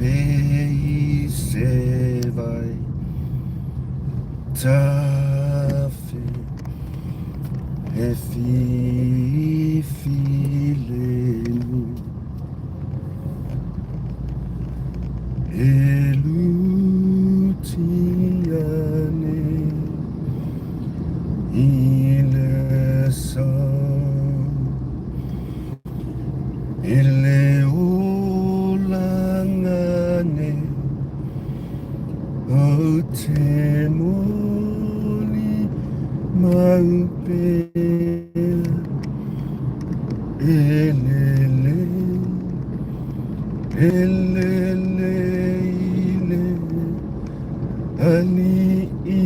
Pei se vai tafe he whiwhi lemu E luti ane i le sa E le olanga nei o te moni mau pea E lele, e lele i le ali'i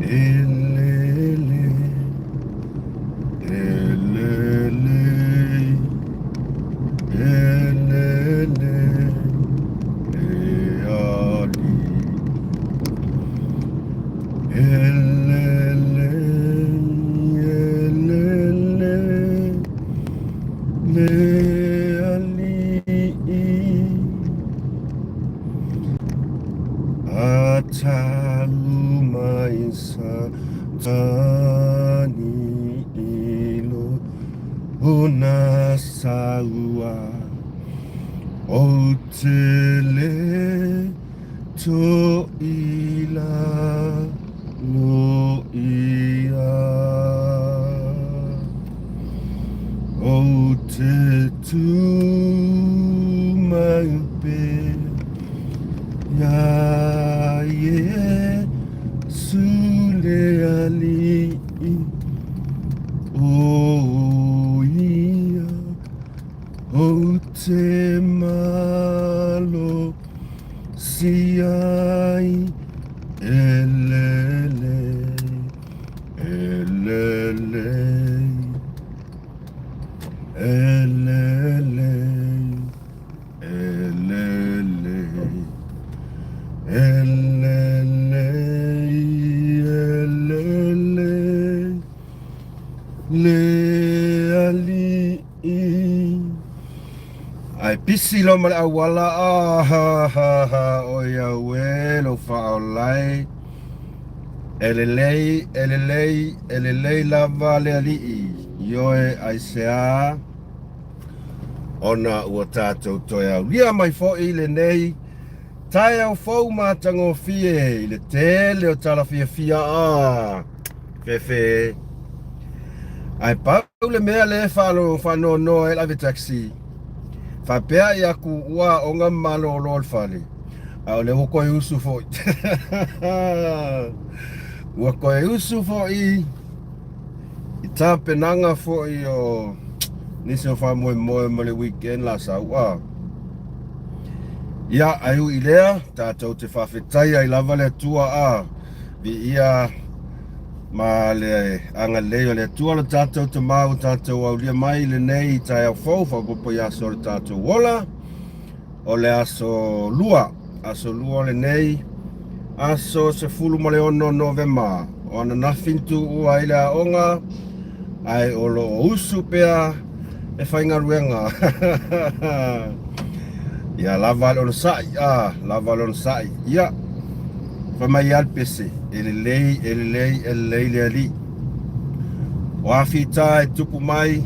E lele E lele, e lele, e ali. E lele, e lele, le ali'i. A talu mai sa tani ilo ona saua o te le to ila lo ia o te tu mau pe ia Iesu le Alii, o ia ou te malosi ai e lele, e lele, e lele. E lele, e lele, e lele, le ali'i. Ae pisi loa ma le auala, ah, ha, ha, ha, oi au e, lou faaola e. E lelei, e lelei, e lelei lava le alii, ioe aisea? Ona ua tatou toe aulia mai foi lenei taeao fou matagofie i le tele o tala fiafia a fefe. Ae pau le mea lea e faanoanoa ai le ave taxi, faapea i aku ua aoga ma malolo le fale, a o lea ua toe usu foi. Ua toe usu foi I tapenaga foi o nisi o faamoemoe mo le weekend la sau a. Ia, ae ui i lea, tatou te faafetai ai lava le Atua a, viia ma le agalelei o le Atua lo tatou Tama ua tatou aulia mai i lenei taeao fou faaopoopo i aso o le tatou ola. O le aso lua, aso lua lenei, aso 16 Novema. O ananafi na tuua ai le aoga, ae o lo o usu pea e faigaluega. Ia lava le onosai, a, lava le onosai. Ia, fai mai lava le pese, e lelei, e lelei, e lelei le Alii. O a fita e tupu mai,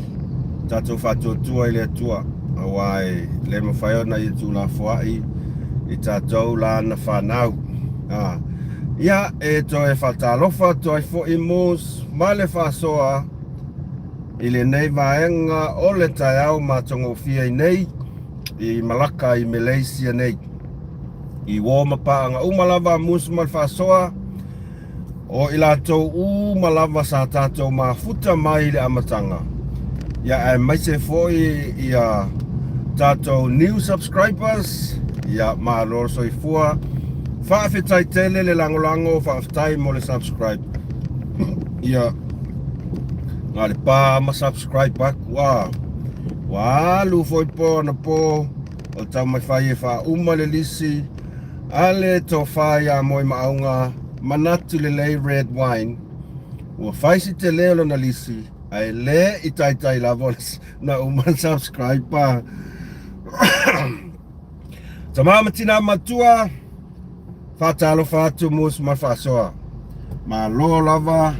tatou faatuatua i le Atua, aua e le mafai ona ia tuulafoai i tatou lana fanau. A, ia, e toe faatalofa atu ai foi Moose ma le faasoa i lenei vaega o le taeao matagofie ai nei i Malaka i Malaysia nei. I uō ma paaga uma lava a Moose ma le faasoa, O i latou uma lava sa tatou mafuta mai i le amataga, ia aemaise foi ia tatou new subscribers, ia malo le soifua. Faafetai tele le lagolago, faafetai mo le subscribe. Ia na le pa ma subscribe aku a. Ua alu foi po anapo o taumafai e faauma le lisi A le tofa iā Moemaauga, manatu lelei red wine, ua fai si tele o lona lisi, ae le i taitai lava na uma subscribe pa. Tama ma tina matua, faatalofa atu mus ma faasoa. Malo lava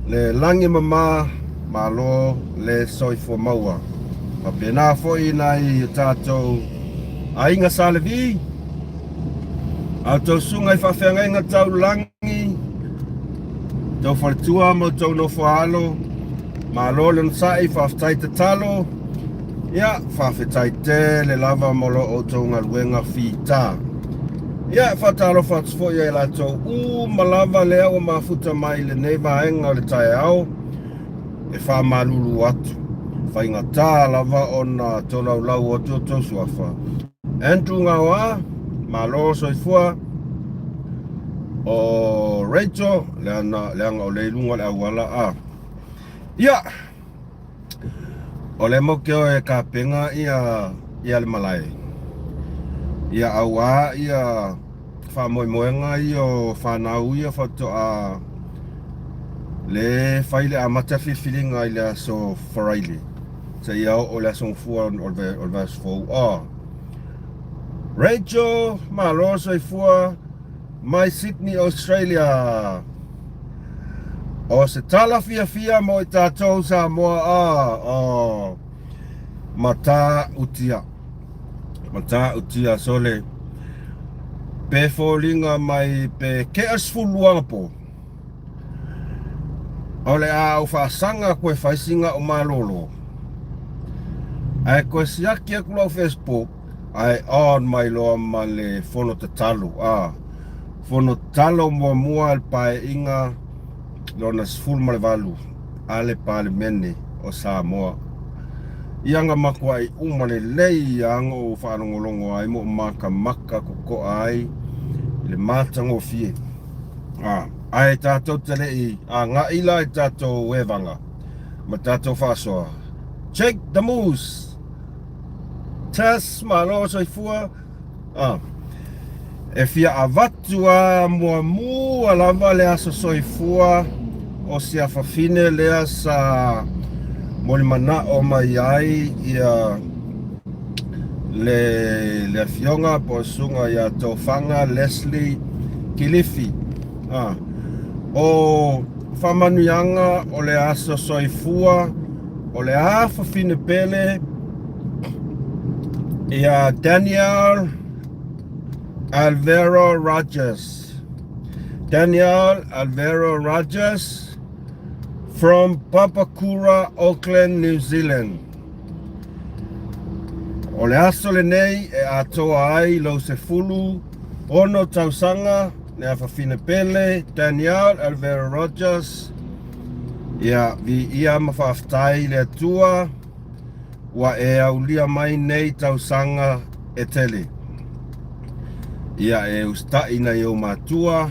le lagi mama, malo le soifua maua. Faapena foi nai o tatou aiga Sa Levi, a outou susuga i faafeagaiga taulagi, tou faletua ma outou nofoaalo, malo le onosai, faafetai tatalo, ia, faafetai tele lava mo lo outou galuega fita. Ia, e faatalofa atu foi ia i latou uma lava lea ua mafuta mai i lenei vaega o le taeao, e faamalulu atu, faigata lava ona tolaulau atu outou suafa. Andrew Gaoa, malo soifua. O Rachel, leaga, leaga o lea i luga o le auala a. Ia, o lea matou te o e tapena ia, ia le malae. Ia auā ia faamoemoega ia o fanau ia faatoa le fai le amata filifiliga i le aso Faraile seia oo i le aso Gafua o le vaiaso fou. Oh. Rachel, malo soifua mai Sydney, Australia. O se tala fiafia mo i tatou Samoa ah, oh. Matautia. Matautia sole. Pe foliga mai pe kea 12 anapo. O le a ou faasaga atu e fai sina au malolo. Ae toe siaki atu lau Facebook, ae on mai loa ma le fono tatalo. A, fono tatalo muamua a le Paeaiga lona 18 a le Palemene o Samoa. Ia na matuai uma lelei lava na ou faalogologo ai ma ou makamaka totoa ai i le matagofie. A, ae tatou te le i agai la i tatou evaga ma tatou faasoa. Jake the Moose! Tess, malo soifua. A, e fia avatu a muamua lava le aso soifua o si afafine lea sa molimanao mai ai ia le, le afioga po o susuga ia Tofaga Leslie Kilifi. Ah, o faamanuiaga o le aso soifua o le afafine pele ia Daniel Alvero Rogers. Daniel Alvero Rogers from Papakura, Auckland, New Zealand. O le aso lenei e atoa ai lou 16 tausaga le afafine pele Danielle Alvera Rogers. Ia, viia ma faafetai i le Atua ua e aulia mai nei tausaga e tele. Ia, e usitai nai ou matua,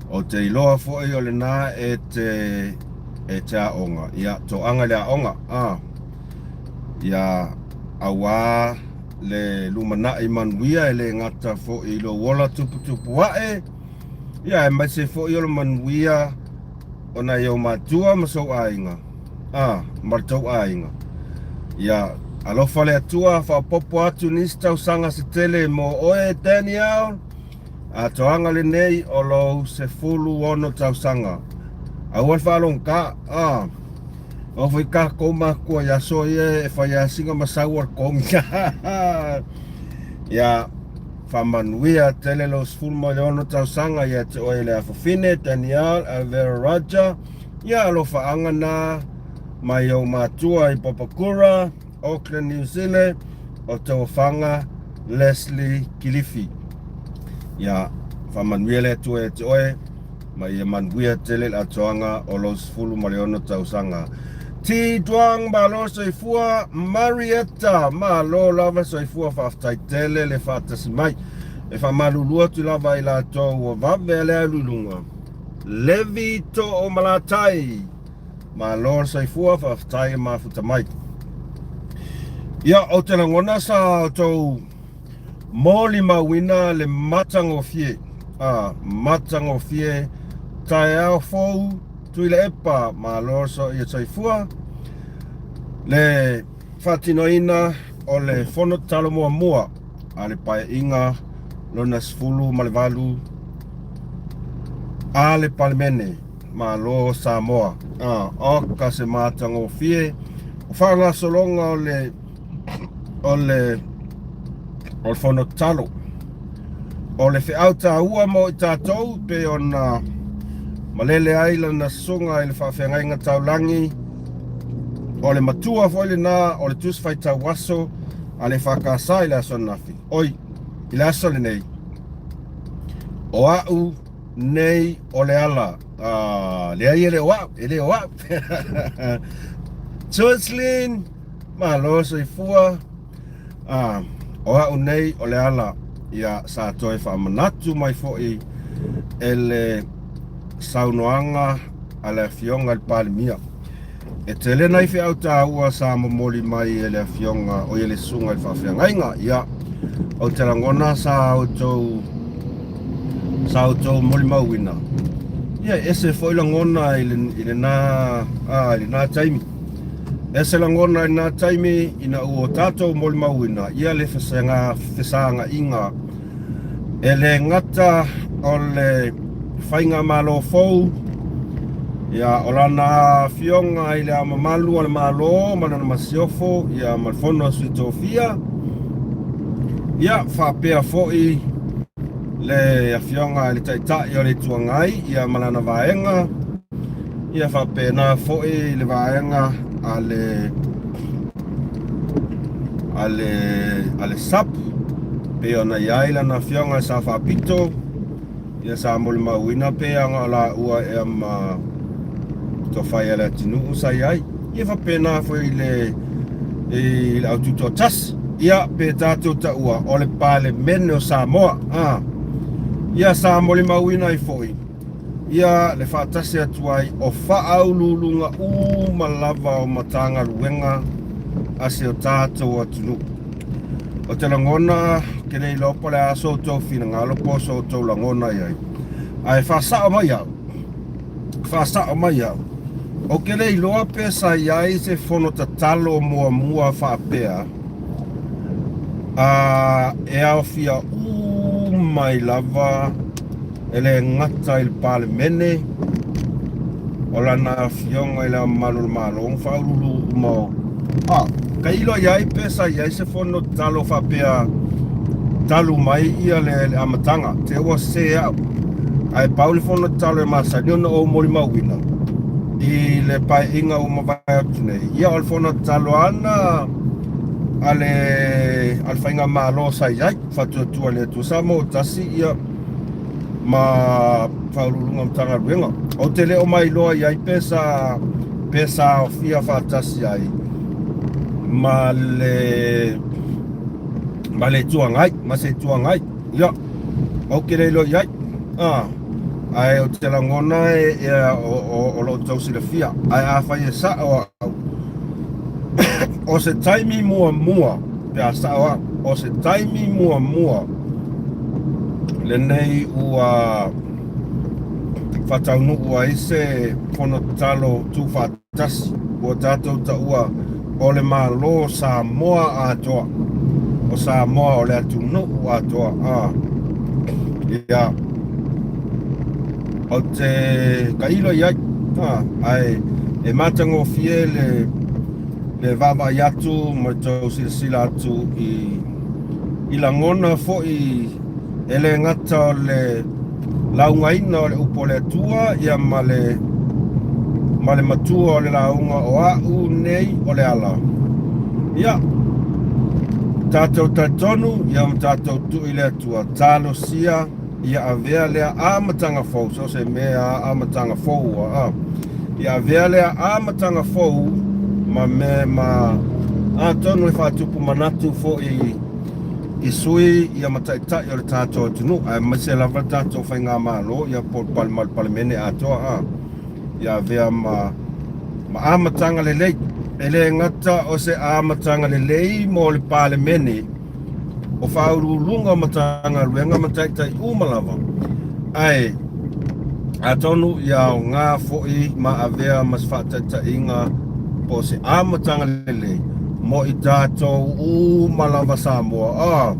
ou te iloa foi o lena e te e te aoga. Ia, toaga i le aoga. Ah. Ia, auā le lumanai manuia e le gata foi i lou ola tuputupu ae, ia, aemaise foi o le manuia o nai ou matua ma sou aiga, ah, ma le tou aiga. Ia, alofa le Atua, faaopoopo atu nisi tausaga se tele mo oe, Daniel. Atoaga lenei o lou 16 tausaga. Aua le faalogogata, ah. Aua foi tatou matua i aso ia e fai lava sina masau o le togi. Ia, faamanuia tele lou 16 tausaga ia te oe le afafine, Danielle Alvera Roger. Ia, alofaaga na mai ou matua i Papakura, Auckland, New Zealand, o Tauafaga Leslie Kilifi. Ia, faamanuia le Atua ia te oe, ma ia manuia tele le atoaga o lou 16 tausaga. Ti Duang malo soifua, Marietta malo lava soifua, faafetai tele le faatasi mai. E faamalulu atu lava i latou ua vave a le alu i luga. Levi Toomalatai. Malo le soifua, faafetai le mafuta mai. Ia, ou te lagona sa outou molimauina le matagofie, a, matagofie taeao fou Tuilaepa, malo le soifua, le faatinoina o le fono tatalo muamua. a le Paeaiga Lona 18 a le Palemene Malo o Samoa. Oka se matagofie o faagasologa o le o le o le fono tatalo. O le feau taua mo i tatou pei ona malele ai lana susuga i le faafeagaiga taulagi o le matua foi lena o le Tusi Faitau Aso a le EFKS i le aso ananafi. Oi, i le aso lenei, o a'u nei o le ala. Ah, leai e le o a'u, e le o a'u. Jocelyn, malo soifua. Ah, o a'u nei o le ala. Ia, sa toe faamanatu mai foi e le saunoaga a le Afioga i le Palemia. E tele nai feau taua sa momoli mai e le Afioga o ia le Susuga i le Faafeagaiga. Ia, ou te lagona sa outou sa outou molimauina. Ia, e ese foi lagona i, le, i lena, a, i lena taimi. Ese lagona i lena taimi ina ua tatou molimauina ia le fesaga, fesaga'iga E le gata o le faigamalo fou, ia, o lana afioga i le Ao Mamalu o le Malo ma lana Masiofo, ia, ma le Fono a Sui Tofia, ia, faapea foi le afioga i le Taitai o le Itu Agai, ia, ma lana vaega, ia, faapena foi le vaega a le a le, a le SUP, pei ona i ai lana afioga sa faapito, ia sa molimauina pe ana o laua ea ma Tofai a le Atinuu sa i ai. Ia faapena foi i le, i le aututoatasi. Ia pe tatou taua o le Palemene o Samoa. A. Ia sa molimauina ai foi ia le faatasi atu ai o faauluuluga uma lava o Matagaluega a si o tatou atunuu. Ou te lagona, ke le iloa po o le a so outou finagalo po o so outou lagona i ai, ae faasao mai au, faasao mai au, ou te le iloa pe sa i ai se fono tatalo muamua faapea, a e aofia uma ai lava E le gata i le Palemene, o lana afioga i le Ao Mamalu o le Malo ma faauluulu uma o a tailo i ai pe sa i ai se fono tatalo faapea talu mai ia le, le amataga te ua sese au ae pau le fono tatalo e masani ona ou molimauina i le paeaiga ua mavae atu nei ia o le fono tatalo ana a le a le faigamalo sa i ai faatuatua i le Atua Samoa tasi ia ma Faauluuluga o Matagaluega. Ou te le o mailoa i ai pe sa pe sa aofia faatasi ai ma le ma le Itu Agai, ma se Itu Agai. Ia, ou te le iloa i ai. Ah, ae ou te lagona e, e o, o, o lo outou silafia. Ae afai e sa'o au, o se taimi muamua pe a sa'o au, o se taimi muamua lenei ua faataunuu ai se fono tatalo tuufaatasi ua tatou taua o le Malo o Samoa atoa, o Samoa o le atunuu atoa. A, ia, ou te tailo i ai, a, ae e matagofie le le vaavaai atu ma le tou silasila atu i i lagona foi e le gata o le laugaina o le upu o le Atua ia ma le ma le matua o le lauga o a'u nei o le ala. Ia, tatou talitonu ia ma tatou tuu i le Atua, talosia ia avea lea amataga fou, so o se mea amataga fou a, ia avea lea amataga fou ma me ma atonu e faatupu manatu foi i sui ia ma taitai o le tatou atunuu, aemaise lava le tatou faigamalo ia po o le Palemene atoa a, ia avea ma ma amataga lelei. E le gata o se amataga lelei mo le Palemene, o Faauluuluga o Matagaluega ma taitai uma lava, ae atonu ia aoga foi ma avea ma se faataitaiga po o se amataga lelei mo i tatou uma lava Samoa. Ah,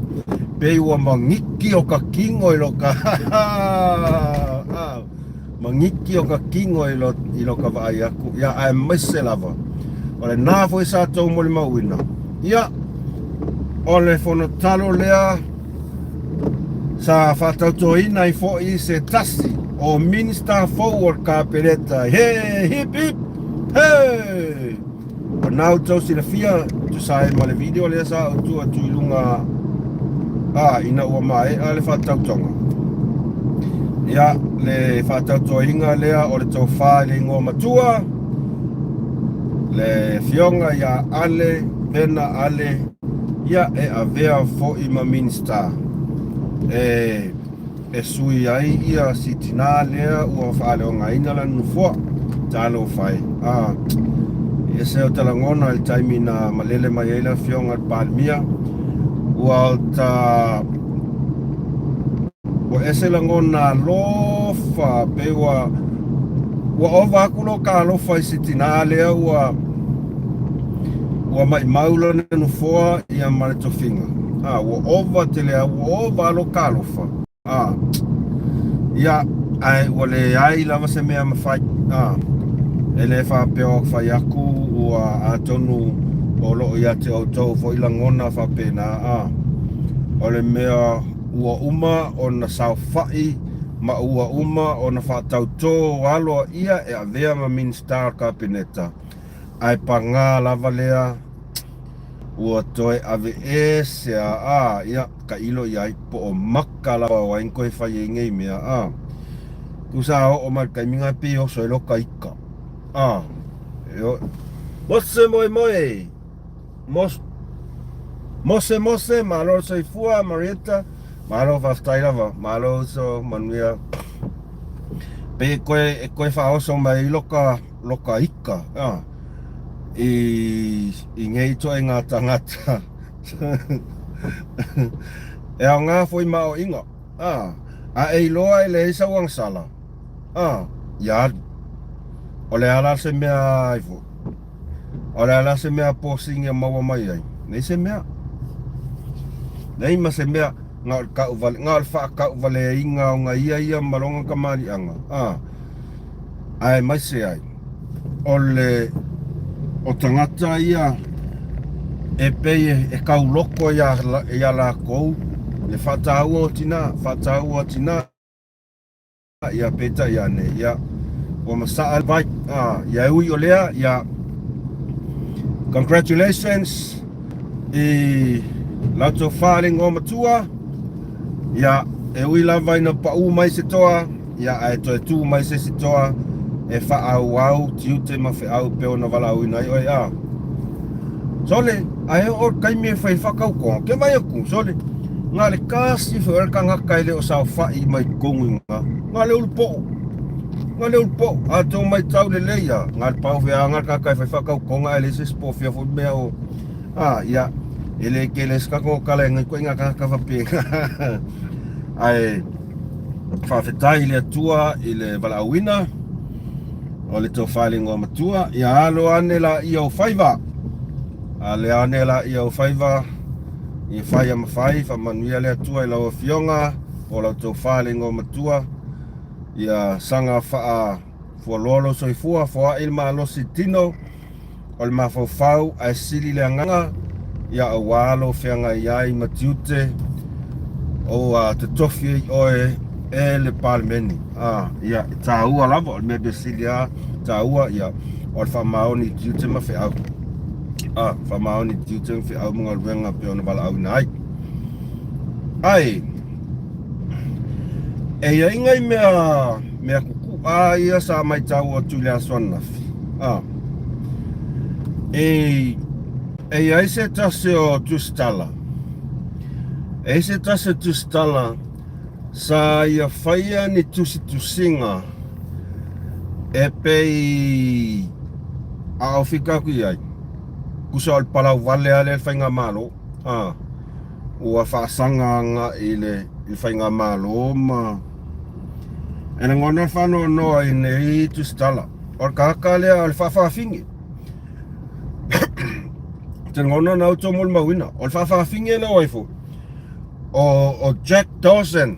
Pei ua magiki o ka kino i lo ka magiki o ka kino i lo i lo ka vaai aku. Ia, aemaise lava o lenā foi sa tou molimauina. Ia, o le fonotalo lea sa faatautoina ai foi se tasi o Minista fou o le Kapeneta. He hip hip he! O na outou silafia, tusa ai ma le video lea sa ou tuu atu i luga a ina ua maea le faatautoga. Ia, le faatautoina lea o le tofa i le igoa matua, le afioga ia Ale Vena Ale, ia e avea foi ma Minista e e sui ai ia si tinā lea ua faaleogaina lana nofoa. Talofa e. A, e ese o ta lagona i le taimi na malele mai ai le afioga i le Palemia, ua ta ua ese lagona alofa pei ua ua ova aku lo ka alofa i si tinā lea ua ua maimau lona nofoa ia ma le tofiga. A, ua ova tele a ua ova lo ka alofa. A, ia, ae ua leai lava se mea mafai. A, e le faapea o fai aku ua atonu o loo ia te outou foi lagona faapena. A, o le mea ua uma ona saofai ma ua uma ona faatautō aloaia e avea ma Minista o le Kapeneta, ae pagā lava lea ua toe aveese a, a, ia, tailo i ai, po o maka lava o ai koe fai ai nei mea, a. Tusa oo mai le taimi na pei oso ai loka ika, a. E o, mose moe moe, mos, mose mose, malo le soifua, Marietta, malo faafetai lava, malo uso, manuia. Pei e koe, e koe faaoso mai ai loka, loka ika, a. I, i nei ituaiga tagata. E aoga foi ma aoaiga, a, a e iloa e leai sau agasala, a, ia alu. O le a la se mea ai foi? O le a la se mea posini e maua mai ai? Leai se mea. Leai ma se mea na o le tauvale, na o le faatauvaleaina o na ia ia ma lona tamaliiaga, a, aemaise ai o le o tagata ia e pei e tauloko iā iā lakou le faataua o tinā, faataua o tinā, ia peitai ane, ia ua masaa le vai, a, ia e ui o lea, ia congratulations i la outou faaligoa matua, ia e ui lava ina paū mai se toa, Ia, ae toe tū mai se isi toa e faaauau tiute ma feau pei ona valaauina ai oe, a. Sole, ae oo le taimi e fai faatautoga, ke vai atu, sole, na le kasi foi o le tagata e le o saofai mai totonu i ina, na le ulu poo, na le ulu poo, a tou maitau lelei a, na le pau fea na le tagata e fai faatautoga ae leai se isi po o fia foi mea o, a, ia, e le tele se tatou tala e nai ituaiga tagata faapena, ae. Faafetai i le Atua i le valaauina o le tofa i le igoa matua. Ia alo ane laia o faiva. Ale ane laia o faiva. Ia fai a mafai, faamanuia le Atua i lau afioga o lau tofa i le igoa matua. Ia saga faa fualoa lou soifua, foai le malosi tino o le mafaufau ae sili le agaga ia auā lou feagai ai ma tiute ua totofi ai oe e le Palemene. A, ia, e tāua lava, o le mea pea sili a tāua, ia, o le faamaoni i tiute ma feau. A, faamaoni i tiute ma feau ma galuega pei ona valaauina ai. Ae, e i ai nai mea, mea kukuʻa ia sa maitau atu i le aso ananafi. A, e, e i ai se tasi o tusitala, e i se tasi o tusitala sa ia faia ni tusitusiga e pei a o fika aku i ai, tusa o le palau vale lava lea i le faigamalo, a. Ua faasaga agai i le faigamalo ma e lagona le faanoanoa i nei tusitala. O le tagata lea o le faafafine. Ou te lagona na outou molimauina. O le faafafine lea o ai foi? O Jack Dawson,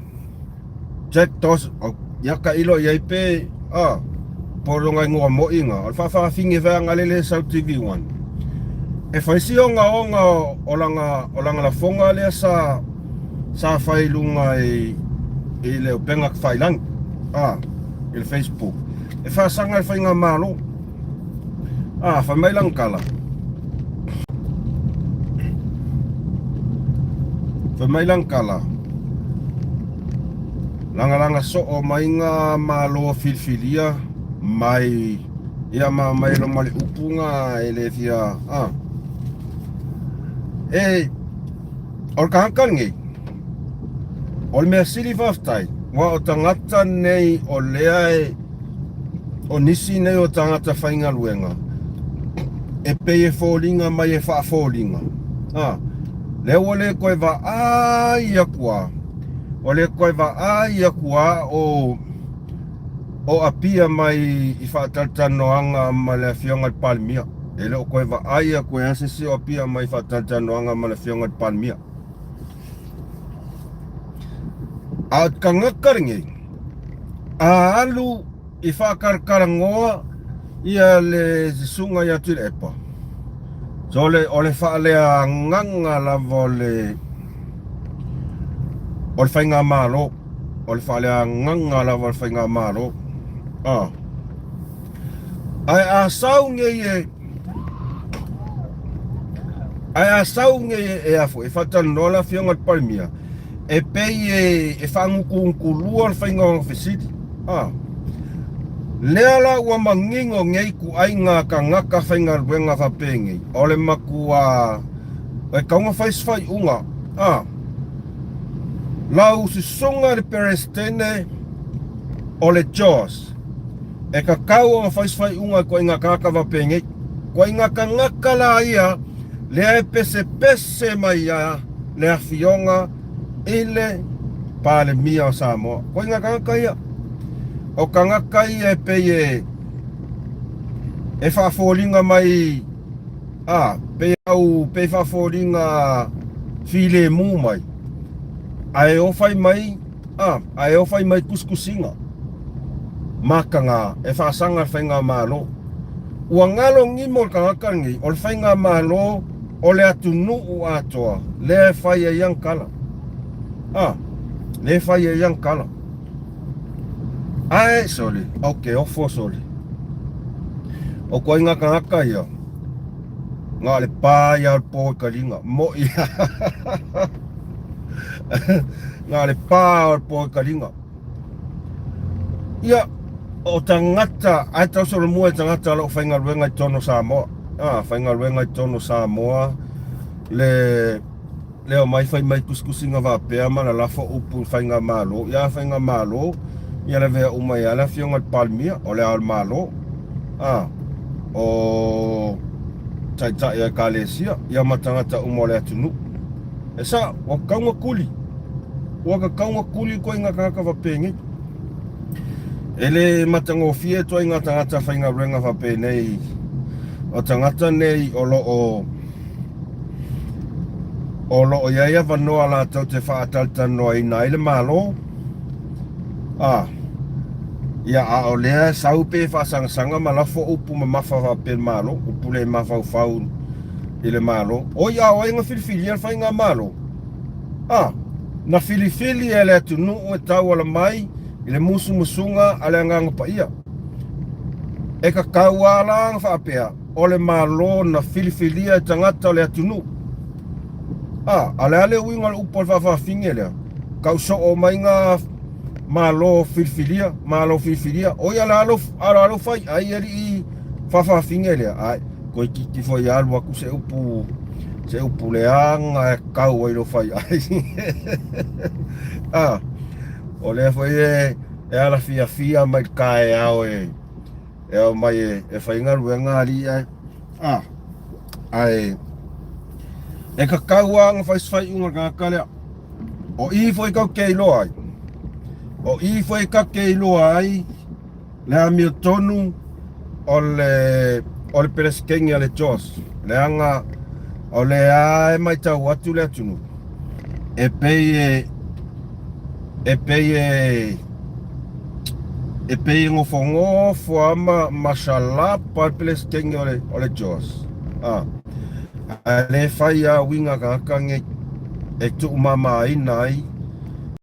Jack Dawson, o, ia ka ilo i ai pe, a, po longa ingoa moʻi nga, o le faafaafine vaega lele sau TV1. E fai si ogaoga o langa lafoga lea sa fai i luga i le upega tafailagi, a, i le Facebook. E faasaga i le faigamalo. A, fai mai lana tala. Fai mai lana tala. Lagalaga soo mai nga malo filifilia mai ia ma mai lo ma le upu nga e le fia a. E o le tagata lenei o le mea sili faafetai ua o tagata nei o lea e O nisi nei o tagata faigaluega e pei e foliga mai e faafoliga, a, lea ua le toe vaai atu a, ua le toe vaai atu a o o Apia mai i faatalatalanoaga ma le Afioga i le Palemia. E le o toe vaai atu e a se isi o Apia mai i faatalatalanoaga ma le Afioga i le Palemia. A o te tagata lenei, a alu i faakalakalanoa ia le susuga ia Tuilaepa, so o le faaleagaga lava o le o le faigamalo, o le faaleagaga lava o le faigamalo. Ah. Ae a sau nei e Ae a sau nei e a foi e faatalanoa le afioga i le Palemia, e pei e faagutugutu le faiga o fesili. A. Lea la ua manino nei ituaiga tagata faigaluega faapenei, o le matua e tatau ona fai se faaiuga. A. Lau susuga i le Peresetene o le JOS, E tatau ona fai se faaiuga i ituaiga tagata faapenei. Ituaiga tagata la ia lea e pesepese mai a le Afioga i le Palemia o Samoa. Ituaiga tagata ia. O tagata ia e pei e e faafoliga mai a pei au pei faafoliga filemu mai ae o fai mai A, ae o fai mai tusitusiga mataga e faasaga le faigamalo. Ua galo nimo le tagata lenei o le faigamalo o le atunuu atoa lea e fai ai ana tala. A, lea e fai ai ana tala. Ae, sole, ok, ofo sole. O ituaiga tagata ia, na o le pa ia o le po i kaliga, moʻi. Na o le pa o le po i kaliga. Ia, o tagata, ae tau solomua i tagata o lo o faigaluega i totonu o Samoa. Ah, faigaluega i totonu o Samoa, le le omai fai mai tusitusiga faapea ma lalafo upu i faigamalo. Ia, faigamalo, ia lavea uma ai lava le afioga i le Palemia, o le Ao o le Malo. Ah, o taitai o Ekalesia, ia ma tagata uma o le atunuu. E sa, ua tatau ona tuli. Ua tatau ona tuli ituaiga tagata faapenei. E le matagofie ituaiga tagata faigaluega faapenei. O tagata nei o lo o o lo o i ai avanoa latou te faatalatalanoaina ai le Malo. A, ia, a o lea e sau pe faasagasaga ma lafo upu mamafa faapea i le Malo, upu le mafaufau i le Malo. Oi, a o ai na filifilia le faigamalo? A, na filifili e le atunuu e tauala mai i le musumusuga a le Agaga Paia. E tatau lava la ona faapea, o le Malo na filifilia e tagata o le atunuu. A, a o le a le uiga o le upu a le faafaafine lea? Tau soo mai nga Malo filifilia, Malo filifilia. Oi, a o le a lou fai ai alii faafaafine lea? Ai, toeitiiti foi alu atu se upu, se upu leaga e tau ai lou fai ai. A, o lea foi e, e alafiafia mai le taeao e, e ao mai e, e fai galuega alii ae. A, ae, e tatau lava ona fai se faaiuga le tagata lea. O i foi kau te iloa ai. O i foi kau te iloa ai le amiotonu o le o le Peresetene a le JOS. Leaga o lea e matau atu le atunuu. E pei e e pei e e pei e gofogofo lava ma ma salapa le Peresetene o le o le JOS. A ae le fai lava uiga tagata nei e tuumamaina ai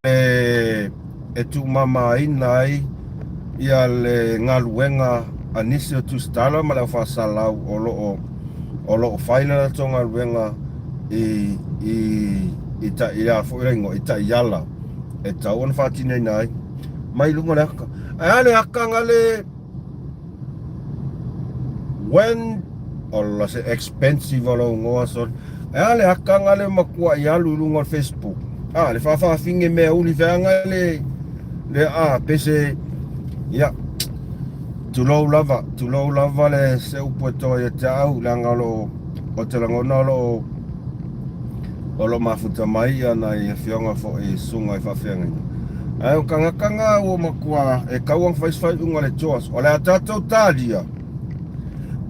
e e tuumamaina ai ia le galuega a nisi o tusitala ma le aufaisalau o lo o o lo o fai le latou galuega i i i ta i a foi le igoa i taiala e tatau ona faatinoina ai mai luga o le aka. Ae a le aka na le when ola se expensive o lou igoa sorry. Ae a le aka na le matuai alu i luga o le Facebook. A le faafaafine mea uli feaga le le a pese ia tulou lava tulou lava le se upu e toa ia te au leaga o lo o te lagona o lo o lo mafuta mai ia nai afioga foi i susuga i faafeagaiga. Ae o tagata na ua matua e tau ona fai se faaiuga a le JOS, o le a tatou talia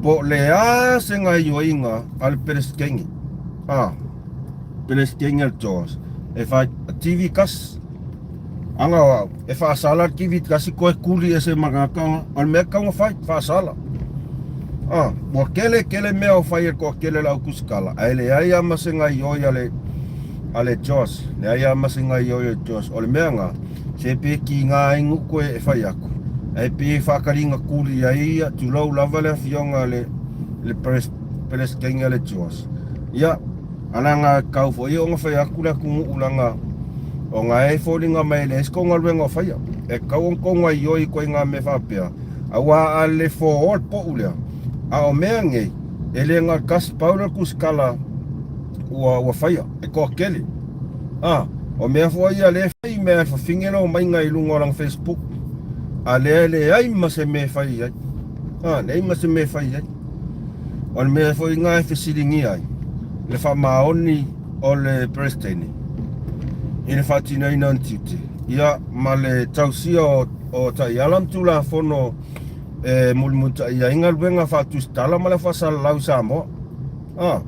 po o le a se gaioiga a le Peresetene, a, Peresetene a le JOS, e fai TV tasi. Aga o au, e faasala le TV tasi koe kuli ese ma tagata, o le mea e tatau ona fai, faasala. A, ua tele tele mea o fai e le toatele o le au tusitala, ae leai lava ma se gaioi a le a le JOS, leai lava ma se gaioi a le JOS. O le mea na, se pe tiga ai nuu koe e fai atu, ae pei e faataliga tuli ai ia, tulou lava le afioga a le le Peresetene a le JOS. Ia, a leaga e tatau foi ona fai atu le atunuu leaga ona e foliga mai e leai se tou galuega o faia. E tatau ona tou gaioi i ituaiga mea faapea, aua a le foa le pou lea, a o mea nei, e le na o le tasi pau lea o le tusitala ua, ua faia, e toatele. A, o mea foi ia lea e fai mea e fafine lou maiga i luga o lana Facebook, a lea e leai ma se mea e fai ai. A, leai ma se mea e fai ai. O le mea foi lena e fesiligia ai le faamaoni o le Peresetene i le faatinoina o ni tiute, ia, ma le tausia o, o taiala ma Tulafono e mulimulitaia ai galuega faatusitala ma le faasalalau i Samoa. A,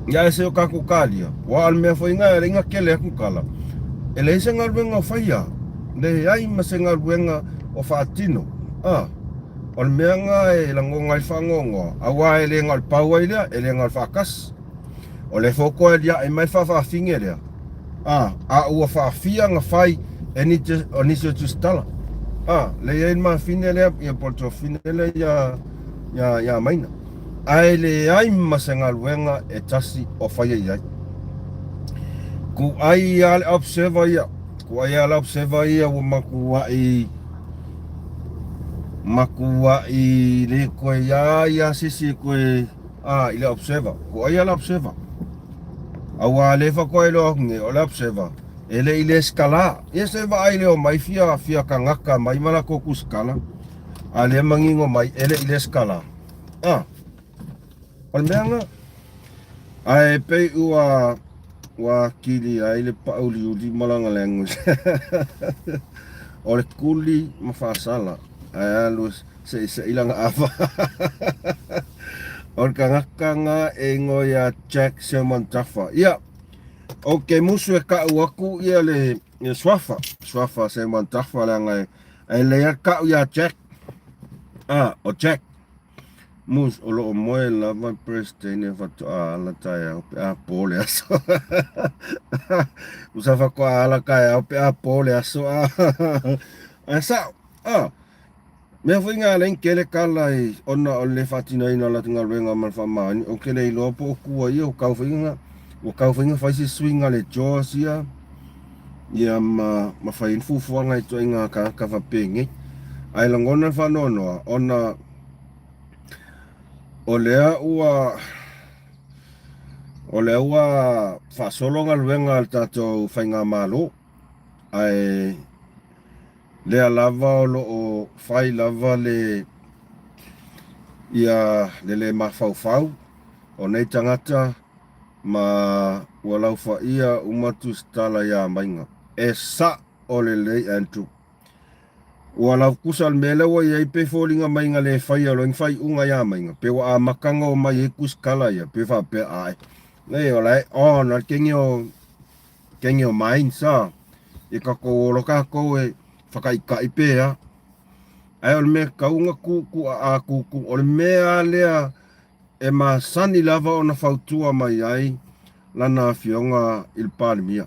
ia ae se o tatou talia, aua o le mea foi lena e ala ai ona tele atu tala, e leai se galuega o faia, leai ma se galuega o faatino. A, o le mea lena e lagona ai le faanoanoa, aua e le na o le pau ai lea, e le na o le faatasi. O le foi toe aliae mai le faafaafine lea, a, a ua faafia na fai e nisi o nisi o tusitala. A, lea i ai le mafine lea, ia po o le tuafafine lea ia, ia, ia Maina. Ae leai ma se galuega e tasi o faia i ai. Kūʻai lava le observer ia, kūʻai lava le observer ia ua matuai, matuai le toe iā ia se isi e toe A, i le observer. Ko ai le observer? Aua le faatoa iloa atu nei, o le observer, e le i lesitala. Ia se vaai leo mai fia, fia tagata mai ma latou tusitala, a lea manino mai, e le i lesitala. A, o le mea lena. Ae pei ua, ua atili ai le paauliuli ma lana language. O le kuli ma faasala, ae alu seisei lana ava. O le tagata na e igoa ia Jack Selman Tafa. Ia, ou te musu e ka'u atu ia le, le suafa, suafa Selman Tafa leaga e, e lelei lava le ka'u ia Jack. Ah, o Jack. Mus, o lo o moe lava le Peresetene faatoa ala taeao pe a po le aso. Usa faatoa ala taeao pe a po le aso. Ah, ae sa'o. Ah, Mea foi ngā lei kele kala i ona o le faatinoina o latou galuega ma le faamaoni, ou te le iloa po o tua ia ua kau foi nga ua kau foi nga fai se suiga le jaws ia ia ma ma fai ai ni fuafuaga i ituaiga tagata faapenei. Ae lagona le faanoanoa ona o lea ua o lea ua faasolo galuega a le tatou faigamalo ae Lea lava o lo o fai lava le ia le le mafaufau o nei tagata ma ua laufaia uma tusitala ia Maiga. E sa'o lelei Andrew. Ua laukusa le mea lea ua i ai pe foliga mai na le faia loa ni faaiuga ia Maiga pe ua amata ona omai ai tusitala ia pe faapea ae nei o la e on a le kegi o. Kenge o Mines a i tatou ola tatou e whakaikai pea. Ae o le mea tatau ona tuutuu a tuutuu o le mea lava lea e masani lava ona fautua mai ai lana afioga i le Palemia.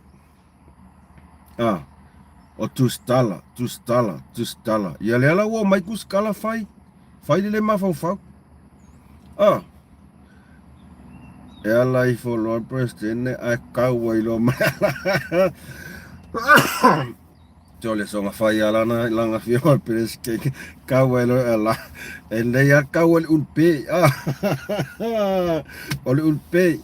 A, o tusitala, tusitala, tusitala. Ia lea la ua omai tusitala fai, fai le le mafaufau. A, e ala ifo loa le Peresetene ae tau ai loa ma Te ole soga fai a lana lana afioga le Peresetene tau ai loa ala e lelei lava tau ai le ulupe. O le ulupe.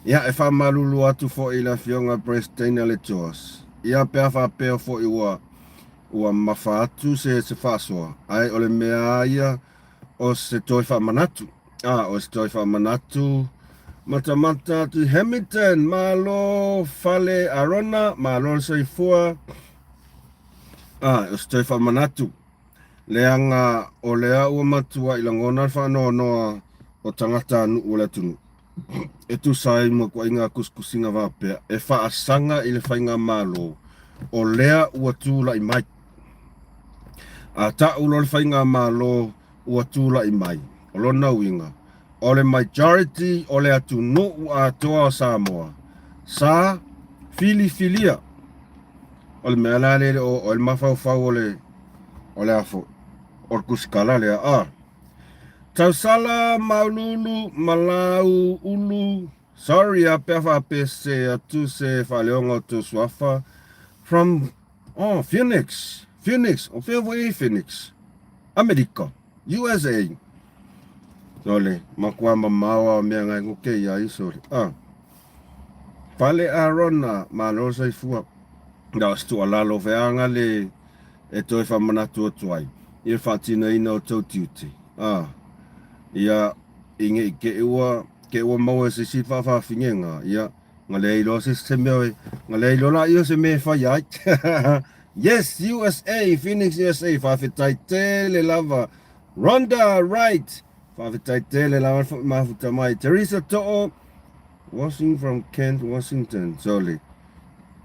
Ia e faamalulu atu foi i le afioga i le Peresetene a le George. Ia pe a faapea foi ua ua mamafa atu se se faasoa, ae o le mea lava ia o se toe faamanatu. A, o se toe faamanatu matamata atu i Hamilton, malo fale Arona, malo le soifua. A, o se toe faamanatu. Leaga o lea ua matuai lagona le faanoanoa o tagatanuu o le atunuu e tusa ai ma ituaiga tusitusiga faapea e faasaga i le faigamalo o lea ua tulai mai. A tau loa le faigamalo ua tulai mai, o lona uiga, o le majority o le atunuu atoa o Samoa sa filifilia. O le mea la lea e le o oo ai le mafaufau o le o le a foi, o le tusitala lea a. Tausala Maululu Malau Ulu Sorry a pe a faapea se atu se faaleoga o tou suafa from oh Phoenix Phoenix o fea foi i Phoenix Amerika USA Sole matua mamao a mea ngai ko ke ia i sole ah Fale Arona malo soifua na o se tuualalo feaga le e toe faamanatu atu ai i le faatinoina o tou tiute ah ia i ne i te i ua te ua maua e se isi faafafinega ia na leai loa se se mea na leai loa laia o se mea e fai ai. Yes, USA, Phoenix USA, faafetai tele lava. Rhonda Wright, faafetai tele lava le mafuta mai. Teresa To'o, watching from Kent, Washington. Sole.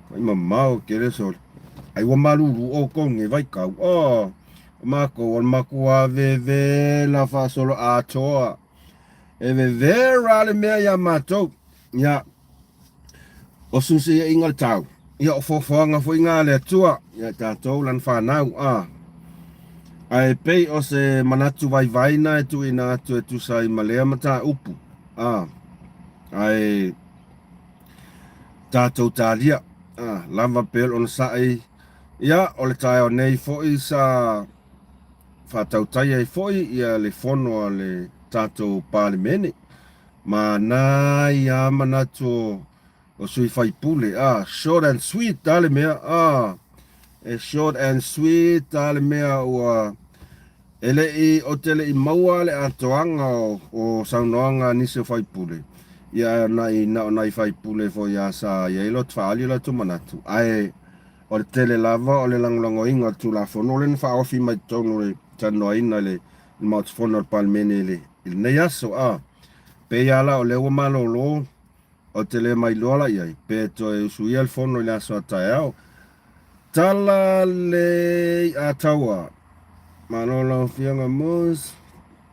Kai mamao kele sole. Ai ua malulu oukou nei vaitau. Oh, o makou o le makua vevela faasolo atoa. E vevera le mea iā matou. Ia, o susuiaiga o le tau. Ia, o foafoaga foi ngā le Atua ia i tatou lana whanau. A, ae pei o se manatu vaivai na e tuuina atu e tusa ai ma lea mataupu. A, ae tatou talia. A, lava pea le onosai. Ia, o le taeao nei foi sa faatautai ai foi ia le fono a le tatou Palemene. Ma nai a manatu o, o sui faipule. Ah, short and sweet a le mea. Ah, e short and sweet a le mea ua e le i, o te le i maua le atoaga o, o saunoaga a nisi o faipule. Ia, nai, na o nai faipule foi a sa i ai lo faaali o latou manatu. Ae, o le tele lava o le lagolagoina o le Tulafono lea na faaofi mai totonu o le talanoaina i le Maota Fono a le Palemene i le i lenei aso. A pei lava la o lea ua malolo, ou te le mailoa la i ai, pe toe usuia le fono i le aso a taeao. Tala le i'a taua. Malo lau Afioga Moose.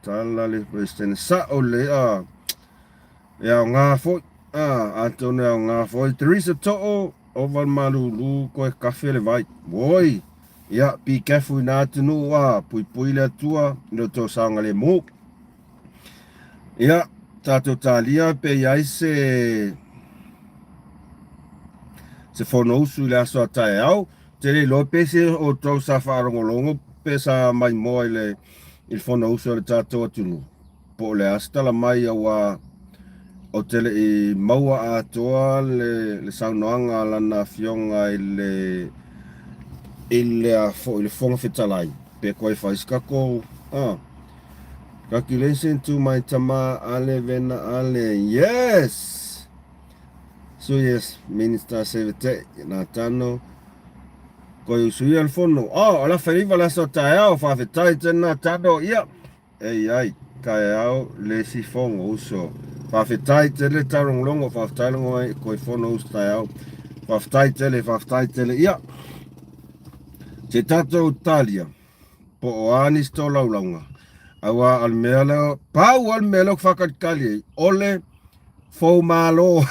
Tala le President. Sa'o le a. E aoga foi. A, atonu e aoga foi. Teresa To'o, ova le malūlū, koe kafe le vai. Woi! Ia, be careful i nā atunuu a, puipui le Atua i lo tou saogalemu. Ia, tātou tālia pe i ai se se Fonousu i le aso a taeao. Te le iloa pe se o tou sa faalogologo pe sa maimoa i le i le Fonousu a le tātou atunuu. Po o le a se tala mai auā ou te le i maua atoa le, le saunoaga a lana afioga i le i le a foi le Fofoga Fetalai pe koe fai se tatou ah Congratulations to my tama Ale Vena Ale yes So yes Minister Sevete Natano koe usuia le fono oh o la whaiva le aso taeao faafetai tēnā Tano ia Ei ai, taeao le isi fono uso. Faafetai tele taulogologo, faafetai logo ai koe fono uso taeao. Faafetai tele, faafetai tele. Ia, se tatou talia, po o a nisi tolaulauga, aua o le mea lea, pau lava le mea lea ou te faatalitali ai, o le foumalo.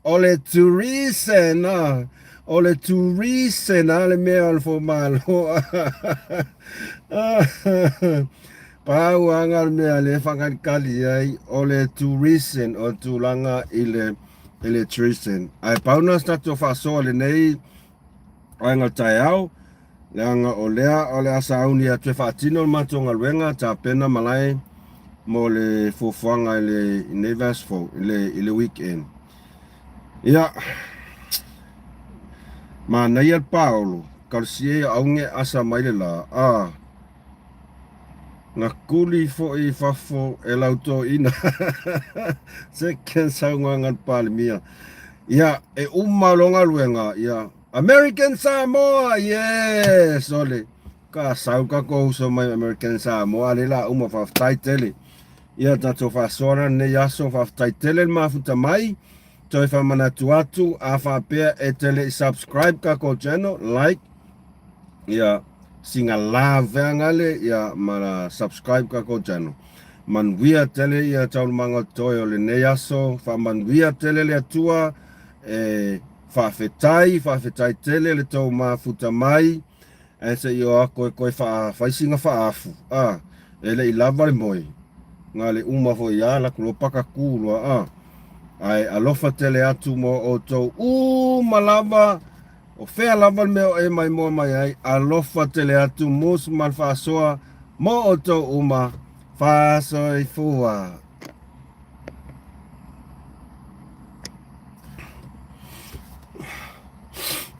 O le treason, o le treason a le mea o le foumalo. Pau lava lena o le mea lea e faatalitali ai, o le treason, o le tulaga i le i le treason. Ae pau lena o se tatou faasoa i lenei vaega o le taeao, leaga o lea o le a sauni atu e faatino le matou galuega, tapena malae mo le fuafuaga i lenei vaiaso fou, i le weekend. Ia, manaia le paolo, talosia ia auge asa mai le la, a. Na kuli foi i fafo e lau toeaina second saunoaga a le Palemia. Ia, e uma loa galuega, ia, American Samoa, yes! Ole, ka sau tatou uso mai American Samoa, a lea la uma, faafetai tele. Ia, tatou faasoa la lenei aso, faafetai tele le mafuta mai. Toe faamanatu atu, a faapea e te le i subscribe tatou channel, like, ia singa love feagale ia ma subscribe tatou channel. Manuia tele ia taualumaga o totoe o lenei aso, faamanuia tele le Atua e faafetai, faafetai tele le tou mafuta mai ae se i o atu e toe fai sina faaafu a e le i lava le moe na le uma foi a latou loa paka tu loa a ae alofa tele atu mo outou uma lava. O fea lava le mea o e maimoa mai ai, alofa tele atu mus ma le faasoa mo outou uma. Faasoifua.